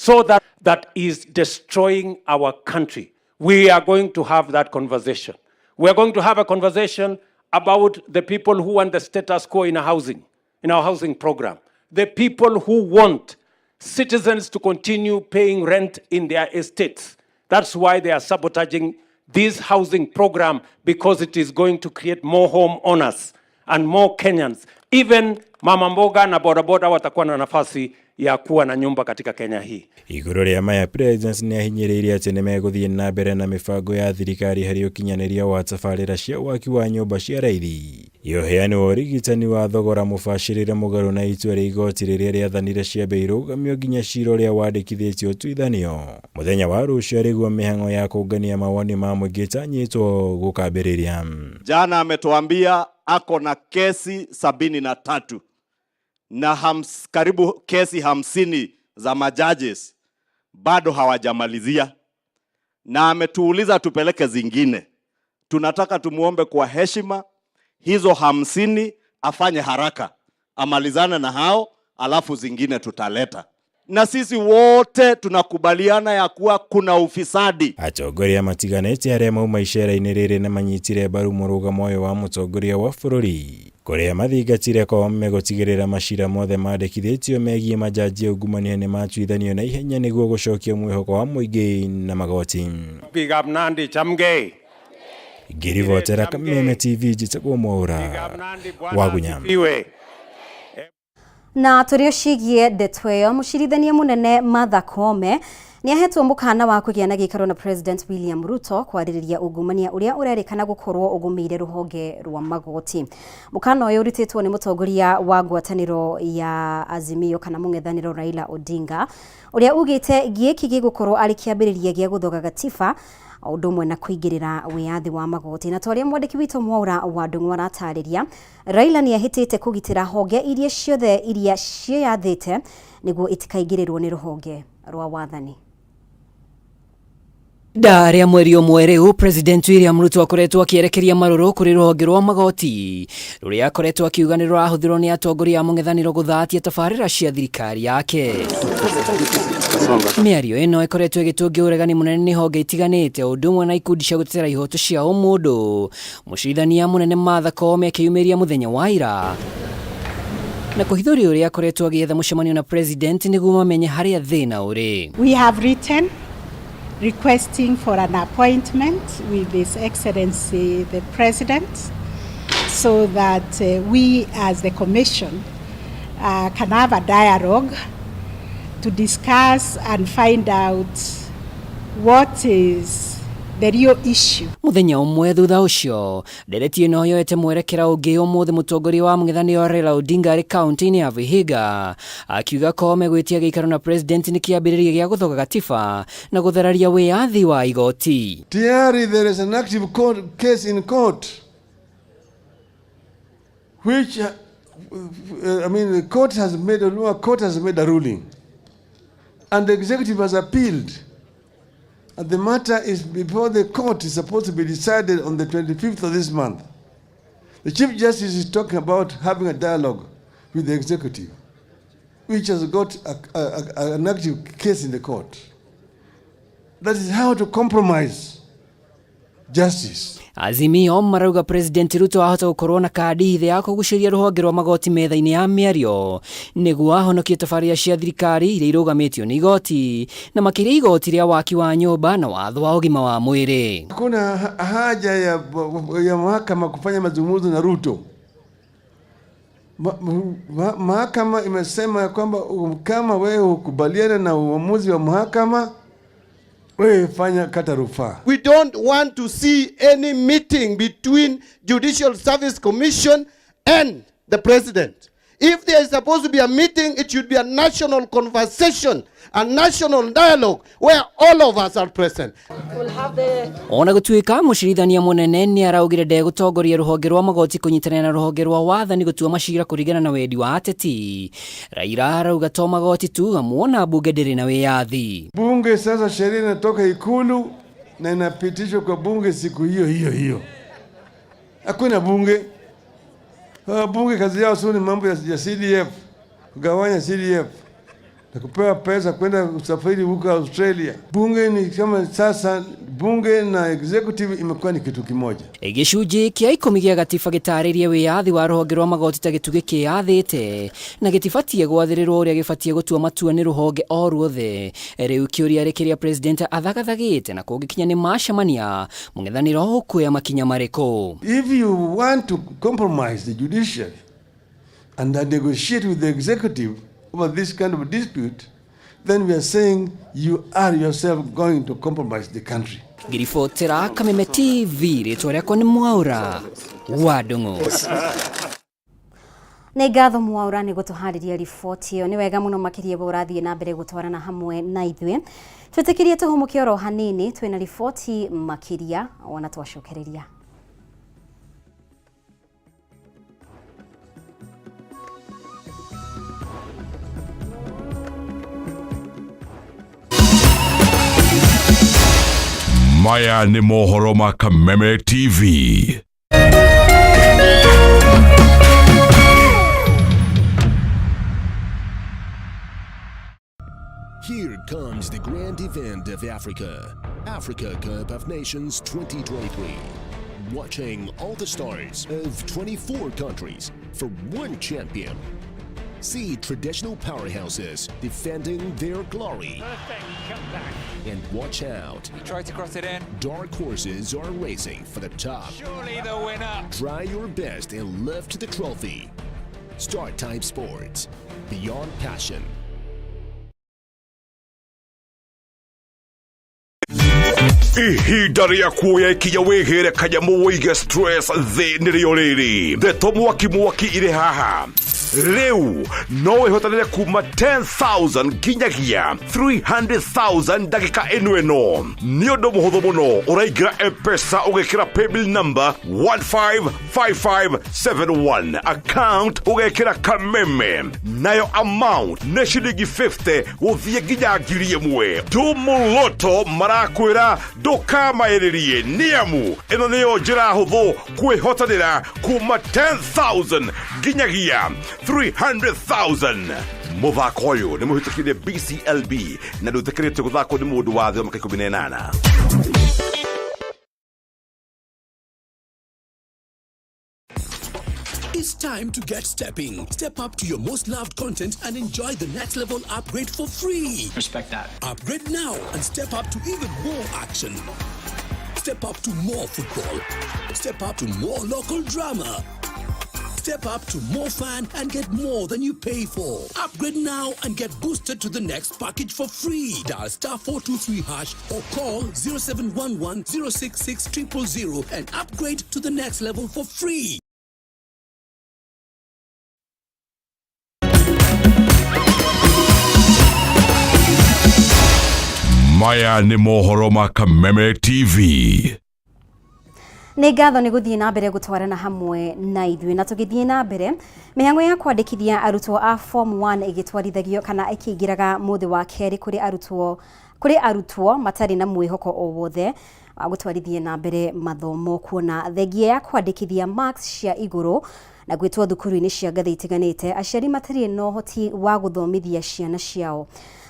So that is destroying our country. We are going to have that conversation. We are going to have a conversation about the people who want the status quo in our housing program. The people who want citizens to continue paying rent in their estates. That's why they are sabotaging this housing program, because it is going to create more home owners and more Kenyans. Even mama mboga na bodaboda watakuwa na nafasi ya kuwa na nyumba katika Kenya hii. Igũrũ rĩa maya, President nĩahinyĩrĩirie atĩ nĩmegũthiĩ na mbere na mĩbango ya thirikari harĩ ũkinyanĩria wa tabarĩra cia waki wa nyũmba cia raithi, ũheani wa ũrigitani wa thogora mũbacĩrĩre mũgarũ na itua rĩa igoti rĩrĩa rĩathanire ciambe irũgamio nginya cira ũrĩa wandĩkithĩtio ũtuithanio. Mũthenya wa rũciũ arĩguo mĩhang'o ya kũngania mawoni ma mũingĩ ĩtanyĩtwo gũkambĩrĩria. Jana ametuambia ako na kesi 73 na karibu kesi 50 za majudges bado hawajamalizia, na ametuuliza tupeleke zingine. Tunataka tumuombe kwa heshima hizo 50 afanye haraka amalizane na hao, alafu zingine tutaleta. Na sisi wote tunakubaliana ya kuwa kuna ufisadi. Atongoria matiganĩte arĩa mauma icera-inĩ rĩrĩ nĩ manyitire mbaru mũrũgamo ũyũ wa mũtongoria wa bũrũri, kũrĩa mathingatire Koome gũtigĩrĩra macira mothe mandĩkithĩtio megiĩ majaji a ungumania nĩ matuithanio na ihenya nĩguo gũcokia mwĩhoko wa mũingĩ na magoti. Big up Nandi, chamgei. Ngĩribotera Kameme TV, njĩtagwo Mwaũra wa Gunya. Asifiwe. Na tũrĩ ciĩgiĩ ndeto ĩyo, mũcirithania mũnene Martha Koome nĩ ahetwo mũkana wa kũgĩa na gĩikaro na President William Ruto kwarĩrĩria ungumania ũrĩa ũrerĩkana gũkorwo ũgũmĩire rũhonge rwa magoti. Mũkana ũyũ ũrutĩtwo nĩ mũtongoria wa ngwatanĩro ya Azimio kana mũng'ethanĩro Raila Odinga, ũrĩa ugĩte gĩkĩ gĩgũkorwo arĩ kĩambĩrĩria gĩa gũthoga gatiba o ũndũ ũmwe na kũingĩrĩra wĩyathi wa magoti. Na ta ũrĩa mwandĩki witũ Mwaũra wa Ndung'u aratarĩria, Raila nĩ ahĩtĩte kũgitĩra honge iria ciothe iria ciĩyathĩte nĩguo itikaingĩrĩrwo nĩ rũhonge rwa wathani. Ihinda rĩa mweri ũmwe rĩu, President William Ruto akoretwo akĩerekeria marũrũ kũrĩ rũhonge rwa magoti rũrĩa akoretwo akiuga nĩ rũrahũthĩrwo nĩ atongoria a mũng'ethanĩro gũthatia tabarĩra cia thirikari yake. Mĩario ĩno ĩkoretwo ĩgĩtũngio ũregani mũnene nĩ honge itiganĩte o ũndũ ũmwe na ikundi cia gũtetera ihoto cia ũmũndũ. Mũcirithania mũnene Martha Koome akĩyumĩria mũthenya wa ira na kũhithũria ũrĩa akoretwo agĩetha mũcemanio na President nĩguo mamenye harĩa thĩna ũrĩ. We have written requesting for an appointment with His Excellency the President so that we as the Commission can have a dialogue to discuss and find out what is the real issue. Mũthenya ũmwe thutha ũcio, ndereti ĩno yoete mwerekera ũngĩ ũmũthĩ, mũtongoria wa mũng'ethanĩro Raila Odinga arĩ kaunti-inĩ ya Vihiga akiuga Koome gwĩtia gĩikaro na President nĩ kĩambĩrĩria gĩa gũthoga gatiba na gũthararia wĩyathi wa igoti. Tayari there is an active court case in court which I mean, the court has made a lower court has made a ruling and the executive has appealed, and the matter is before the court, is supposed to be decided on the 25th of this month. The Chief Justice is talking about having a dialogue with the executive, which has got an active case in the court. That is how to compromise justice. Azimio marauga President Ruto ahota gũkorwo na kandi hithe ya kũgucĩria rũhonge rwa magoti metha-inĩ ya mĩario nĩguo ahonokie tabarĩra cia thirikari iria irũgamĩtio nĩ igoti, na makĩria igoti rĩa waki wa nyũmba na watho wa ũgima wa mwĩrĩ. Hakuna haja ya mahakama kufanya mazungumzo na Ruto. Mahakama imesema ya kwamba kama wewe hukubaliana na uamuzi wa mahakama, wewe fanya kata rufaa. We don't want to see any meeting between Judicial Service Commission and the president. If there is supposed to be a meeting, it should be a national conversation, a national dialogue where all of us are present. Ona gũtuĩka mũcirithania mũnene nĩ araugire ndegũtongoria rũhonge rwa magoti kũnyitanĩra na rũhonge rwa wathani gũtua macira kũringana na wendi wa ateti, Raila arauga to magoti tu amuona bunge ndĩrĩ na wĩyathi. Bunge sasa, sheria inatoka Ikulu na inapitishwa kwa bunge siku hiyo hiyo hiyo. Hakuna bunge. Bunge kazi yao sio ni mambo ya CDF, kugawanya CDF. na kupewa pesa kwenda kusafiri huko Australia. Bunge ni kama sasa, bunge na executive imekuwa ni kitu kimoja. Gĩcunjĩ kĩa ikũmi gĩa gatiba gĩtarĩrie wĩyathi wa rũhonge rwa magoti ta gĩtugĩ kĩyathĩte na gĩtibatiĩ gwathĩrĩrwo ũrĩa gĩbatiĩ gũtua matua nĩ rũhonge o ruothe. Rĩu kĩũria rĩ kĩrĩa president athagathagĩte na kũngĩkinya nĩ macemania mũng'ethanĩro ũkuoya makinya marĩkũ. If you want to compromise the judiciary and negotiate with the executive over this kind of dispute, then we are saying you are yourself going to compromise the country. Ngĩribotera Kameme TV rĩtwa rĩakwa nĩ Mwaura wa Ndung'u. Nĩ ngatho Mwaura nĩ gũtũharĩria riboti ĩyo. Nĩ wega mũno makĩria we ũrathiĩ na mbere gũtwarana hamwe na ithuĩ. Twĩtĩkĩrie tũhũmũke oro hanini, twĩna riboti makĩria ona twacokereria. Maya nĩ mohoro ma Kameme TV. Here comes the grand event of Africa, Africa Cup of Nations 2023. Watching all the stars of 24 countries for one champion. See traditional powerhouses defending their glory. And watch out. He tried to cross it in. Dark horses are racing for the top. Surely the winner. Try your best and lift the trophy. Star Time Sports. Beyond passion. Ihinda rĩa kuoya ikinya wĩgĩre kanyamũ wĩige stress thĩ nĩrĩo rĩrĩ. Ndeto mwaki mwaki irĩ haha. Rĩu no wĩhotanĩre kuma 10,000 nginyagia 300,000 ndagĩka ĩno ĩno. Nĩ ũndũ mũhũthũ mũno, ũraingĩra M-Pesa ũgekĩra paybill number 155571, account ũgekĩra Kameme, nayo amount nĩ ciringi 50 gũthiĩ nginya 1,000. Ndumuloto marakwĩra ndũkamaĩrĩrie, nĩamu ĩno nĩyo njĩra hũthũ kwĩhotanĩra kuma 10,000 nginyagia 300,000. Mũthako ũyũ nĩ mũhĩtũkire BCLB na ndũĩtĩkĩrĩtio gũthakwo nĩ mũndũ wa thĩ wa mĩaka 18. It's time to get stepping. Step up to your most loved content and enjoy the next level upgrade for free. Respect that. Upgrade now and step up to even more action. Step up to more football. Step up to more local drama. Step up to more fun and get more than you pay for. Upgrade now and get boosted to the next package for free. Dial star 423 hash or call 0711 066 000 and upgrade to the next level for free. Maya nĩ mohoro ma Kameme TV. Nĩ ngatho nĩ gũthiĩ na mbere gũtwarana hamwe na ithuĩ. Na tũgĩthiĩ na mbere, mĩhang'o ya kwandĩkithia arutwo a form 1 ĩgĩtwarithagio kana ĩkĩingĩraga mũthĩ wa kerĩ kũrĩ arutwo matarĩ na mwĩhoko o wothe wa gũtwarithia na mbere mathomo, kuona thengia ya kwandĩkithia marks cia igũrũ na gwĩtwo thukuru-inĩ cia ngathĩ itiganĩte, aciari matirĩ na ũhoti wa gũthomithia ciana ciao.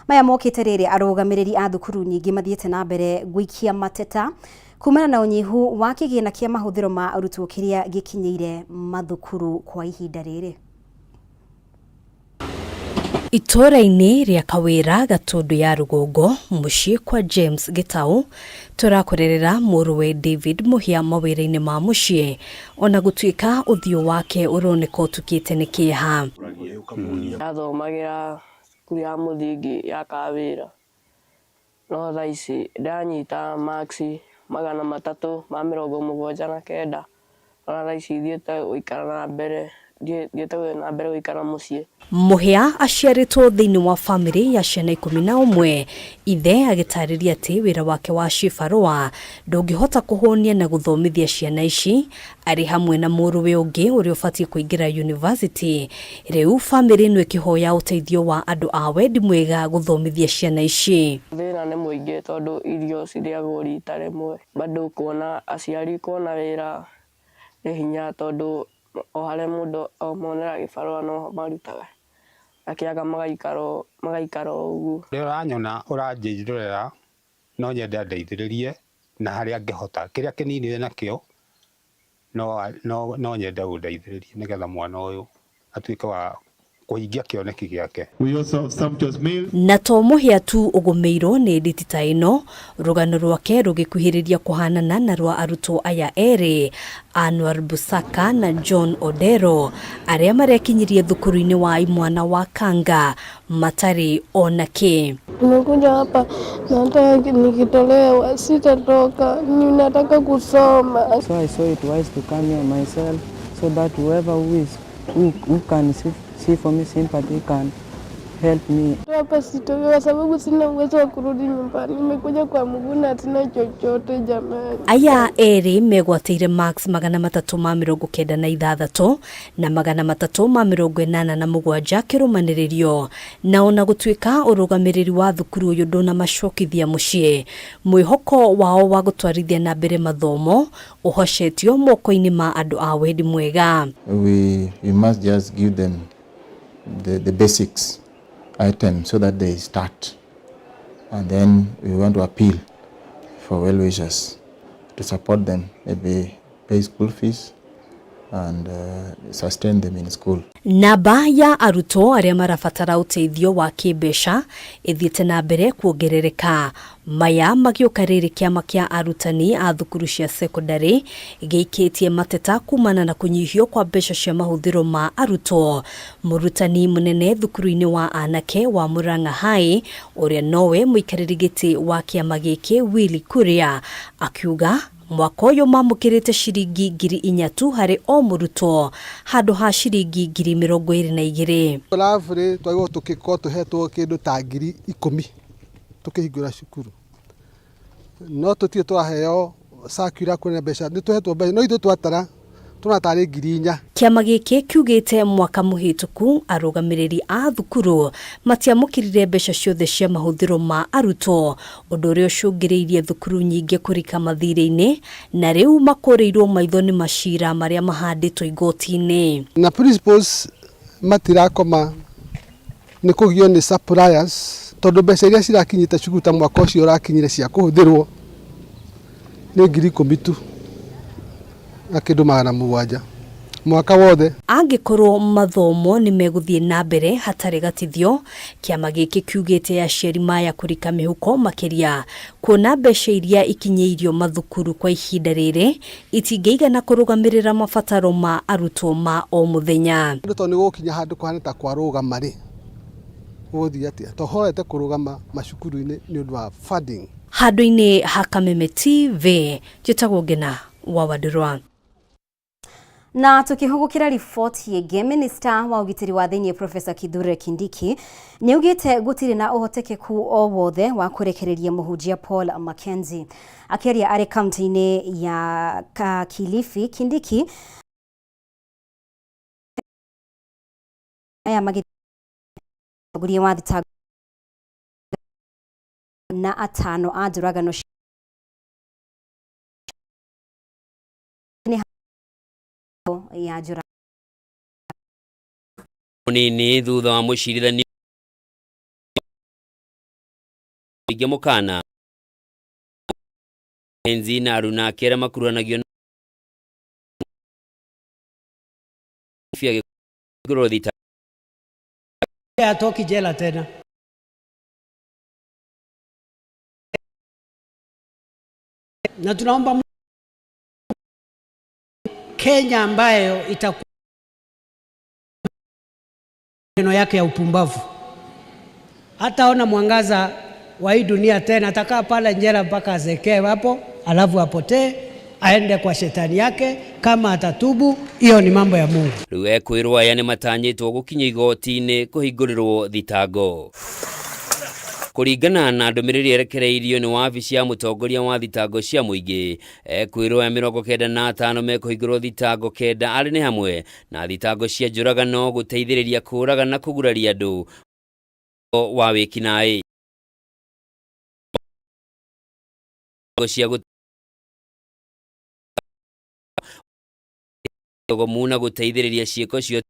Maya mokĩte rĩrĩ arũgamĩrĩri a thukuru nyingĩ mathiĩte na mbere gũikia mateta kumana na ũnyihu wa kĩgĩna kĩa mahũthĩro ma arutwo kĩrĩa gĩkinyĩire mathukuru kwa ihinda rĩrĩ. Itũũra-inĩ rĩa Kawĩra Gatũndũ ya Rũgongo mũciĩ kwa James Gĩtaũ tũrakorerera mũrũwe David Mũhia mawĩra-inĩ ma mũciĩ ona gũtuĩka ũthiũ wake ũroneka ũtukĩte nĩ kĩeha. Ndathomagĩra cukuru ya mũthingi ya Kawĩra, no thaa ici ndĩranyita marks 379, ona thaa ici thiĩte gũikara na mbere thiĩte na mbere gũikara mũciĩ. Mũhia aciarĩtwo thĩinĩ wa bamĩrĩ ya ciana 11, ithe agĩtarĩria atĩ wĩra wake wa cibarũa ndũngĩhota kũhũnia na gũthomithia ciana ici, arĩ hamwe na mũrũwe ũngĩ ũrĩa ũbatiĩ kũingĩra university. Rĩu bamĩrĩ ĩno ĩkĩhoya ũteithio wa andũ a wendi mwega gũthomithia ciana ici. Thĩna nĩ mũingĩ tondũ irio cirĩagwo rita rĩmwe, bado kuona aciari kuona wĩra nĩ hinya tondũ o harĩa mũndũ monera gĩbarũa no marutaga. Akĩaga magaikara o ũguo. Rĩrĩa ũranyona ũranjĩrorera no nyende andeithĩrĩrie na harĩa angĩhota kĩrĩa kĩnini nakĩo no nyende ũndeithĩrĩrie nĩgetha mwana ũyũ atuĩke wa kũhingia kĩoneki gĩake. Na to Mũhĩa tu ũgũmĩirwo nĩ nditi ta ĩno, rũgano rwake rũgĩkuhĩrĩria kũhanana na rwa arutwo aya erĩ Anwar Busaka na John Odero arĩa marekinyirie thukuru-inĩ wa imwana wa Kanga matarĩ ona kĩ. Nimekuja hapa na hata nikitolewa sitatoka, ninataka kusoma. So I saw it wise to come here myself so that whoever who can see for me sympathy can help me. Hapa sitoki kwa sababu sina uwezo wa kurudi nyumbani. Nimekuja kwa mguu na sina chochote jamani. Aya erĩ megwatĩire marks 396 na 387 kĩrũmanĩrĩrio, na ona gũtuĩka ũrũgamĩrĩri wa thukuru ũyũ ndũnamacokithia mũciĩ, mwĩhoko wao wa gũtwarithia na mbere mathomo ũhocetio moko-inĩ ma andũ a wendi mwega. We must just give them the basics items so that they start, and then we want to appeal for well wishers to support them, maybe pay school fees and sustain them in school. Namba ya arutwo arĩa marabatara ũteithio wa kĩmbeca ĩthiĩte na mbere kuongerereka. Maya magĩũka rĩrĩ kĩama kĩa arutani a thukuru cia sekondari gĩikĩtie mateta kumana na kũnyihio kwa mbeca cia mahũthĩro ma arutwo. Mũrutani mũnene thukuru-inĩ wa anake wa Murang'a High ũrĩa nowe mũikarĩri gĩtĩ wa kĩama gĩkĩ Willy Kuria akiuga mwaka ũyũ mamũkĩrĩte ciringi 4,000 tu harĩ o mũrutwo handũ ha ciringi 22,000. Roughly twagĩrĩirwo tũgĩkorwo tũhetwo kĩndũ ta 10,000 tũkĩhingũra cukuru, no tũtirĩ tũraheo circular kuonania mbeca, nĩ tũhetwo mbeca no ithuĩ twatara tũrona tarĩ 4,000. Kĩama gĩkĩ kiugĩte mwaka mũhĩtũku arũgamĩrĩri a thukuru matiamũkĩrire mbeca ciothe cia mahũthĩro ma arutwo, ũndũ ũrĩa ũcũngĩrĩirie thukuru nyingĩ kũrika mathirĩ-inĩ na rĩu makũrĩirwo maitho nĩ macira marĩa mahandĩtwo igoti-inĩ. Na principals matirakoma nĩ kũgio nĩ suppliers tondũ mbeca iria cirakinyĩte cukuru ta mwaka ũcio ũrakinyire cia kũhũthĩrwo nĩ 10,000 tu na kĩndũ 700 mwaka wothe. Angĩkorwo mathomo nĩ megũthiĩ na mbere hatarĩ gatithio, kĩama gĩkĩ kiugĩte aciari maya kũrika mĩhuko makĩria kuona mbeca iria ikinyĩirio mathukuru kwa ihinda rĩrĩ itingĩigana kũrũgamĩrĩra mabataro ma arutwo ma o mũthenya. Andũ tondũ nĩ gũgũkinya handũ kũhana ta kwarũgama rĩ, gũgũthiĩ atĩa? Tũhorete kũrũgama macukuru-inĩ nĩ ũndũ wa funding. Handũ-inĩ ha Kameme TV, njĩtagwo Ngena wa Wandũrwa. Na tukihugukira riboti ĩngĩ, Minister wa ũgitĩri wa thĩinĩ Professor Kithure Kindiki nĩaugĩte gũtirĩ na ũhotekeku o wothe wa kũrekereria mũhunjia Paul Mackenzie. Akĩaria arĩ kaunti-inĩ ya Kilifi, Kindiki aya magĩtongoria wa thitango na atano a njũragano ya njũragano Munini thutha wa mũcirithania ingĩ mũkana Enzi na aruna ake arĩa makuruhanagio na thita Hatoki jela tena. Na tunaomba Kenya ambayo itakuwa neno yake ya upumbavu, hataona mwangaza wa hii dunia tena, atakaa pale jela mpaka azekee hapo, alafu apotee aende kwa shetani yake. Kama atatubu, hiyo ni mambo ya Mungu. Rĩu ekwĩrwo aya nĩmatanyĩtwo gũkinya igoti-inĩ kũhingũrĩrwo thitango. Kũringana na ndũmĩrĩri ĩrekereirio nĩ wabici ya mũtongoria wa thitango cia mũingĩ, ekwĩrwo aya 95 mekũhingũrwo thitango 9 arĩ nĩ hamwe na thitango cia njũragano, gũteithĩrĩria kũũraga na kũguraria andũ wa wĩkinaĩ cia gomu na gũteithĩrĩria ciĩko cia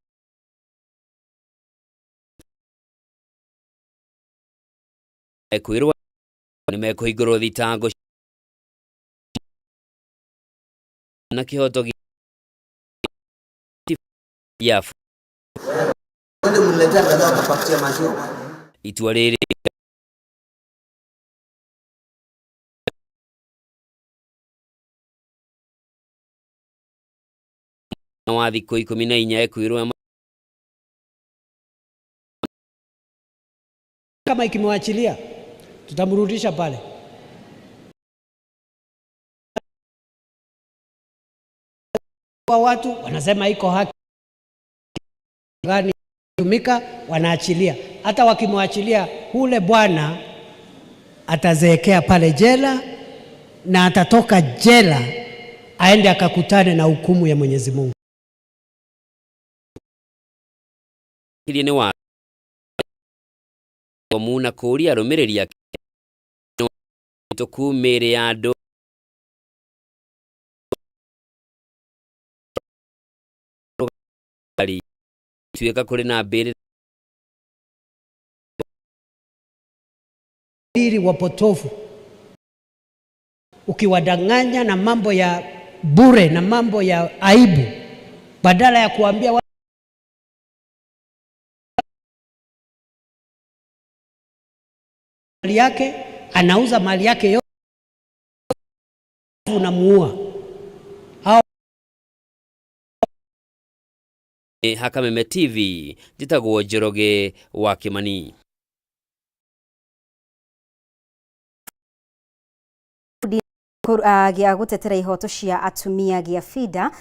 Ekwĩrwo nĩmekũhingũrwo thitango na kĩhoto ya itua rĩrĩ wa thikũ 14 ekwĩrwo Kama ikimwachilia tutamrudisha pale. Kwa watu wanasema iko haki gani tumika, wanaachilia. Hata wakimwachilia hule bwana atazeekea pale jela na atatoka jela aende akakutane na hukumu ya Mwenyezi Mungu. Nĩ wa na kũũria arũmĩrĩri ake tũku mĩĩrĩ ya andũ tuĩka kũrĩ na mbĩrĩra wapotofu ukiwadanganya na mambo ya bure na mambo ya aibu, badala ya kuambia mali yake, anauza mali yake yote, unamuua. Hakameme TV njĩtagwo Njoroge wa Kimani. Gĩa gũtetera ihoto cia atumia gĩa FIDA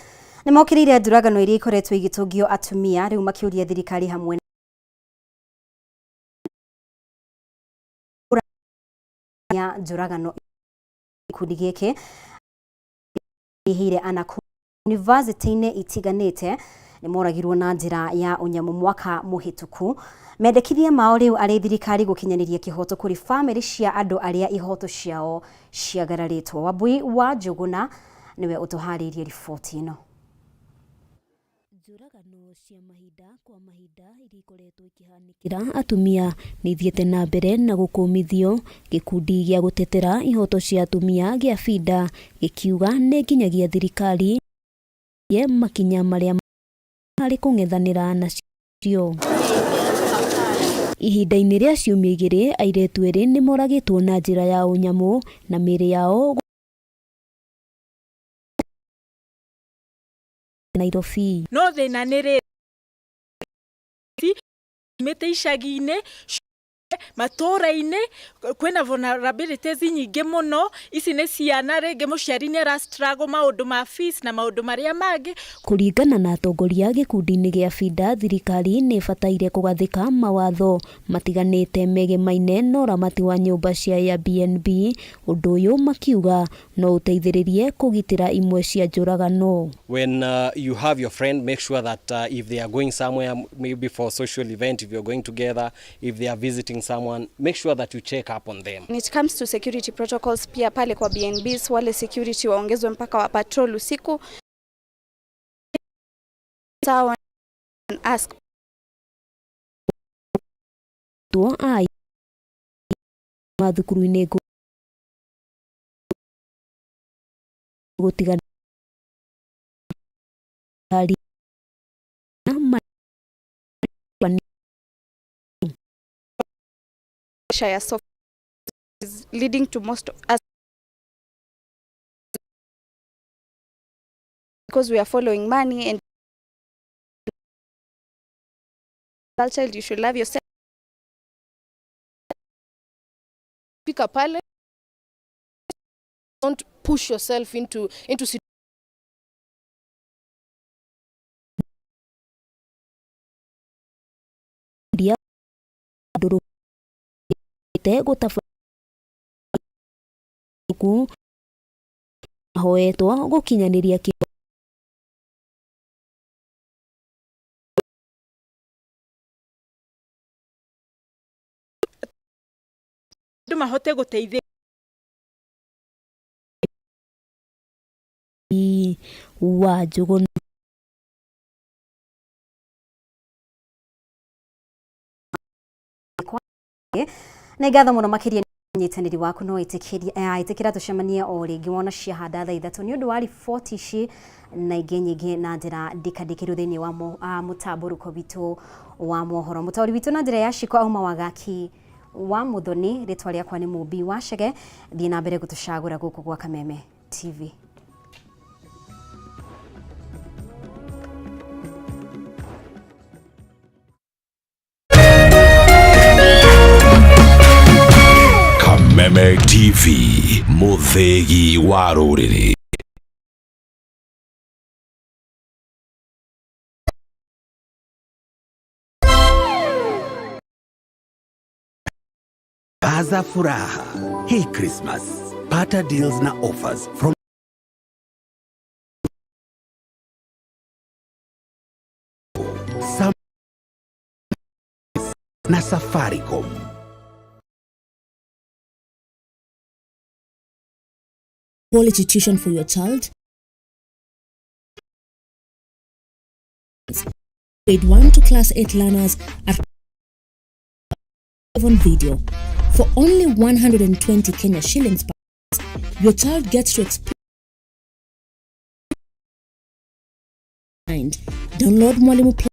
nĩ mokĩrĩire nduragano iria ikoretwo igĩtũngio atumia rĩu makĩũria thirikari hamwe ya njũragano gĩkundi gĩkĩ ihĩire ana university-inĩ itiganĩte nĩ moragirwo na njĩra ya ũnyamũ mwaka mũhĩtũku. Mendekithia mao rĩu arĩ thirikari gũkinyanĩria kĩhoto kũrĩ bamĩrĩ cia andũ arĩa ihoto ciao ciagararĩtwo. Wambui wa Njũgũna nĩwe ũtũharĩirie riboti ĩno. Njũragano cia mahinda kwa mahinda iria ikoretwo ikihanĩkĩra atumia nĩ ithiĩte na mbere na gũkũmithio. Gĩkundi gĩa gũtetera ihoto cia atumia gĩa FIDA gĩkiuga nĩ nginyagia thirikari ye makinya marĩa harĩ kũng'ethanĩra nacio. Ihinda-inĩ rĩa ciumia igĩrĩ airĩtu erĩ nĩ moragĩtwo na njĩra ya ũnyamũ na mĩĩrĩ yao Nairobi. No thĩna nĩ rĩrĩ mĩtĩ icagi-inĩ matũra-inĩ kwĩna vulnerabilities nyingĩ mũno. Ici nĩ ciana rĩngĩ mũciari nĩ ara struggle maũndũ ma fees na maũndũ marĩa mangĩ. Kũringana na atongoria gĩkundi-inĩ gĩa FIDA, thirikari nĩ ĩbataire kũgathĩka mawatho matiganĩte megemaine na ũramati wa nyũmba cia Airbnb. Ũndũ ũyũ makiuga no ũteithĩrĩrie kũgitĩra imwe cia njũragano. When you have your friend, make sure that if they are going somewhere, maybe for a social event, if you're going together, if they are visiting someone, make sure that you check up on them. When it comes to security protocols, pia pale kwa BNBs wale security waongezwe mpaka wa patrol usiku. Sawa, ask Arutwo a mathukuru-inĩ gũtigana ya soft is leading to most of us because we are following money and child, you should love yourself. Fika pale, don't push yourself into mahoetwo gũkinyanĩria andũ mahote gũteithĩka. Wa Njũgũna. Na ngatho muno makiria nyitanĩri waku no ĩtĩkĩra tũcemanie o rĩngĩ wona ciahanda thaa 3 nĩ ũndũ wa riboti ici na ingĩ nyingĩ na njĩra ndikandĩkĩru thĩinĩ wa mũtambũrũko witũ wa mohoro. Mũtaũri witũ na njĩra ya ciko auma wagaki wa Muthoni, rĩtwa rĩakwa nĩ Mũmbi wa Chege. Thiĩ na mbere gũtũcagũra gũkũ gwa Kameme TV. Kameme TV, mũthĩgi wa rũrĩrĩ. Baza furaha. Hey Christmas. Pata deals na offers from Sam na Safaricom. Quality tuition for your child. Grade 1 to class 8 learners are on video. For only 120 Kenya shillings per your child gets to explore. Download Mwalimu Plus.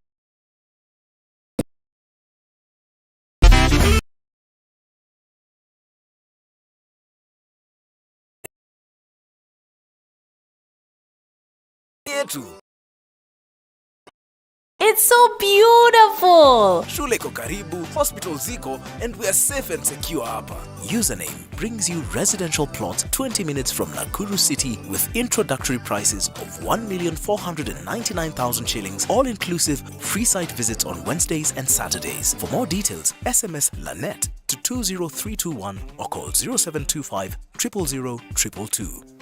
It's so beautiful. Shule iko karibu, hospital ziko, and we are safe and secure hapa. Username brings you residential plot 20 minutes from Nakuru City with introductory prices of 1,499,000 shillings, all inclusive, free site visits on Wednesdays and Saturdays. For more details, SMS LANET to 20321 or call 0725 000 222.